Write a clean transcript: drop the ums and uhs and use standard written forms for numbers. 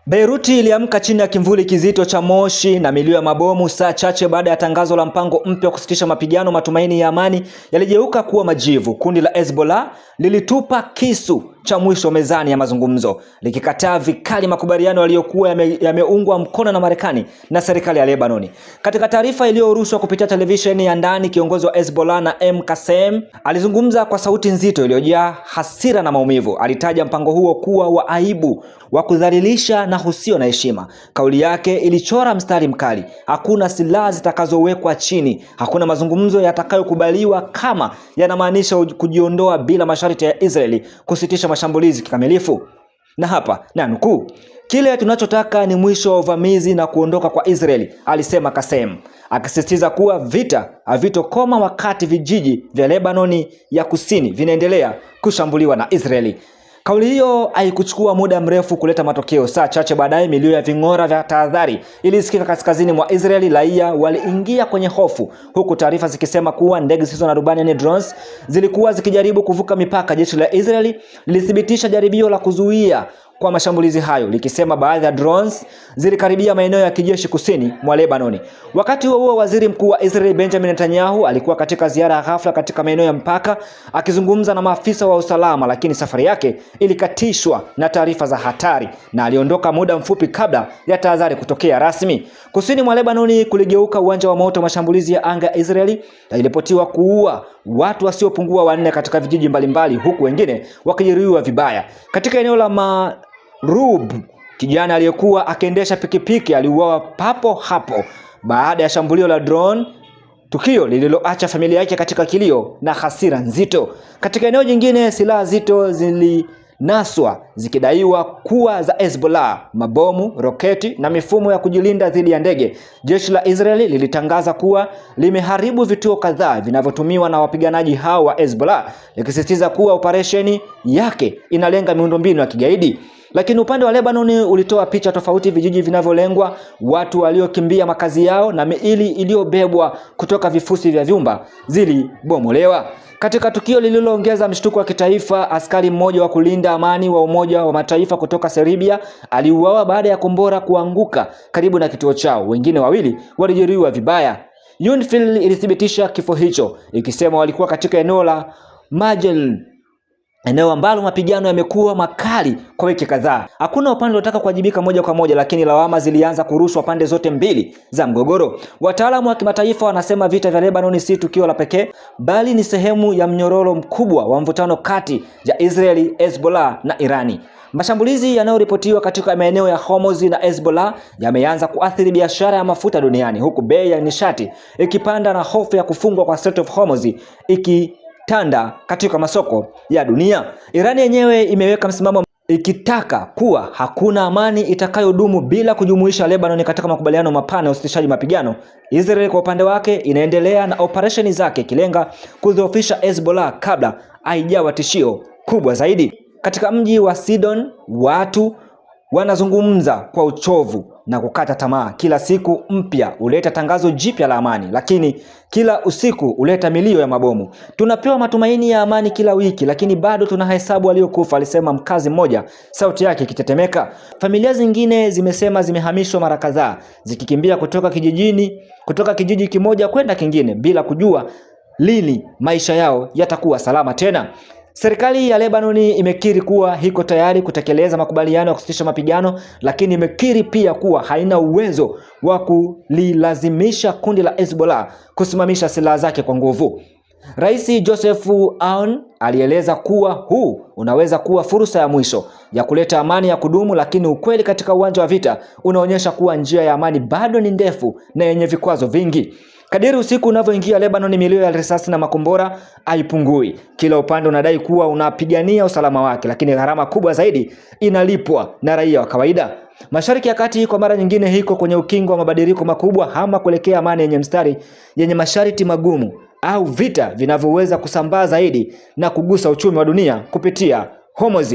Beiruti iliamka chini ya kimvuli kizito cha moshi na milio ya mabomu saa chache baada ya tangazo la mpango mpya wa kusitisha mapigano. Matumaini ya amani yaligeuka kuwa majivu. Kundi la Hezbollah lilitupa kisu cha mwisho mezani ya mazungumzo, likikataa vikali makubaliano yaliyokuwa yameungwa mkono na Marekani na serikali ya Lebanoni. Katika taarifa iliyorushwa kupitia televisheni ya ndani, kiongozi wa Hezbollah Naem Kassem alizungumza kwa sauti nzito iliyojaa hasira na maumivu. Alitaja mpango huo kuwa wa aibu, wa kudhalilisha na usio na heshima. Kauli yake ilichora mstari mkali: hakuna silaha zitakazowekwa chini, hakuna mazungumzo yatakayokubaliwa kama yanamaanisha kujiondoa bila masharti ya Israeli kusitisha mashambulizi kikamilifu. Na hapa na nukuu, kile tunachotaka ni mwisho wa uvamizi na kuondoka kwa Israeli, alisema Kasem, akisisitiza kuwa vita havitokoma wakati vijiji vya Lebanoni ya kusini vinaendelea kushambuliwa na Israeli. Kauli hiyo haikuchukua muda mrefu kuleta matokeo. Saa chache baadaye, milio ya ving'ora vya tahadhari ilisikika kaskazini mwa Israeli. Raia waliingia kwenye hofu, huku taarifa zikisema kuwa ndege zisizo na rubani yani drones zilikuwa zikijaribu kuvuka mipaka. Jeshi la Israeli lilithibitisha jaribio la kuzuia kwa mashambulizi hayo likisema baadhi ya drones zilikaribia maeneo ya kijeshi kusini mwa Lebanoni. Wakati huo huo, waziri mkuu wa Israel Benjamin Netanyahu alikuwa katika ziara ya ghafla katika maeneo ya mpaka akizungumza na maafisa wa usalama, lakini safari yake ilikatishwa na taarifa za hatari na aliondoka muda mfupi kabla ya tahadhari kutokea rasmi. Kusini mwa Lebanoni kuligeuka uwanja wa moto. Mashambulizi ya anga ya Israeli yaliripotiwa kuua watu wasiopungua 4 katika vijiji mbalimbali, huku wengine wakijeruhiwa vibaya. Katika eneo la Rub, kijana aliyekuwa akiendesha pikipiki aliuawa papo hapo baada ya shambulio la drone, tukio lililoacha familia yake katika kilio na hasira nzito. Katika eneo jingine, silaha zito zilinaswa zikidaiwa kuwa za Hezbollah, mabomu, roketi na mifumo ya kujilinda dhidi ya ndege. Jeshi la Israeli lilitangaza kuwa limeharibu vituo kadhaa vinavyotumiwa na wapiganaji hao wa Hezbollah, likisisitiza kuwa operesheni yake inalenga miundombinu ya kigaidi. Lakini upande wa Lebanon ulitoa picha tofauti: vijiji vinavyolengwa, watu waliokimbia makazi yao na miili iliyobebwa kutoka vifusi vya vyumba zilibomolewa. Katika tukio lililoongeza mshtuko wa kitaifa, askari mmoja wa kulinda amani wa Umoja wa Mataifa kutoka Serbia aliuawa baada ya kombora kuanguka karibu na kituo chao. Wengine 2 walijeruhiwa vibaya. UNIFIL ilithibitisha kifo hicho ikisema walikuwa katika eneo la Majel, eneo ambalo mapigano yamekuwa makali kwa wiki kadhaa. Hakuna upande uliotaka kuwajibika moja kwa moja, lakini lawama zilianza kurushwa pande zote mbili za mgogoro. Wataalamu wa kimataifa wanasema vita vya Lebanon si tukio la pekee, bali ni sehemu ya mnyororo mkubwa wa mvutano kati ya Israeli, Hezbollah na Irani. Mashambulizi yanayoripotiwa katika maeneo ya Hormuz na Hezbollah yameanza kuathiri biashara ya mafuta duniani, huku bei ya nishati ikipanda na hofu ya kufungwa kwa Strait of Hormuz ikitanda katika masoko ya dunia. Irani yenyewe imeweka msimamo ikitaka kuwa hakuna amani itakayodumu bila kujumuisha Lebanon katika makubaliano mapana ya usitishaji mapigano. Israel kwa upande wake inaendelea na operesheni zake ikilenga kudhoofisha Hezbollah kabla haijawa tishio kubwa zaidi. Katika mji wa Sidon watu wanazungumza kwa uchovu na kukata tamaa. Kila siku mpya huleta tangazo jipya la amani, lakini kila usiku huleta milio ya mabomu. Tunapewa matumaini ya amani kila wiki, lakini bado tunahesabu waliokufa, alisema mkazi mmoja, sauti yake ikitetemeka. Familia zingine zimesema zimehamishwa mara kadhaa, zikikimbia kutoka kijiji kimoja kwenda kingine bila kujua lini maisha yao yatakuwa salama tena. Serikali ya Lebanon imekiri kuwa iko tayari kutekeleza makubaliano ya kusitisha mapigano, lakini imekiri pia kuwa haina uwezo wa kulilazimisha kundi la Hezbollah kusimamisha silaha zake kwa nguvu. Rais Joseph Aoun alieleza kuwa huu unaweza kuwa fursa ya mwisho ya kuleta amani ya kudumu, lakini ukweli katika uwanja wa vita unaonyesha kuwa njia ya amani bado ni ndefu na yenye vikwazo vingi. Kadiri usiku unavyoingia Lebanon, milio ya risasi na makombora haipungui. Kila upande unadai kuwa unapigania usalama wake, lakini gharama kubwa zaidi inalipwa na raia wa kawaida. Mashariki ya Kati kwa mara nyingine iko kwenye ukingo wa mabadiliko makubwa, ama kuelekea amani yenye mstari yenye masharti magumu au vita vinavyoweza kusambaa zaidi na kugusa uchumi wa dunia kupitia Hormuz.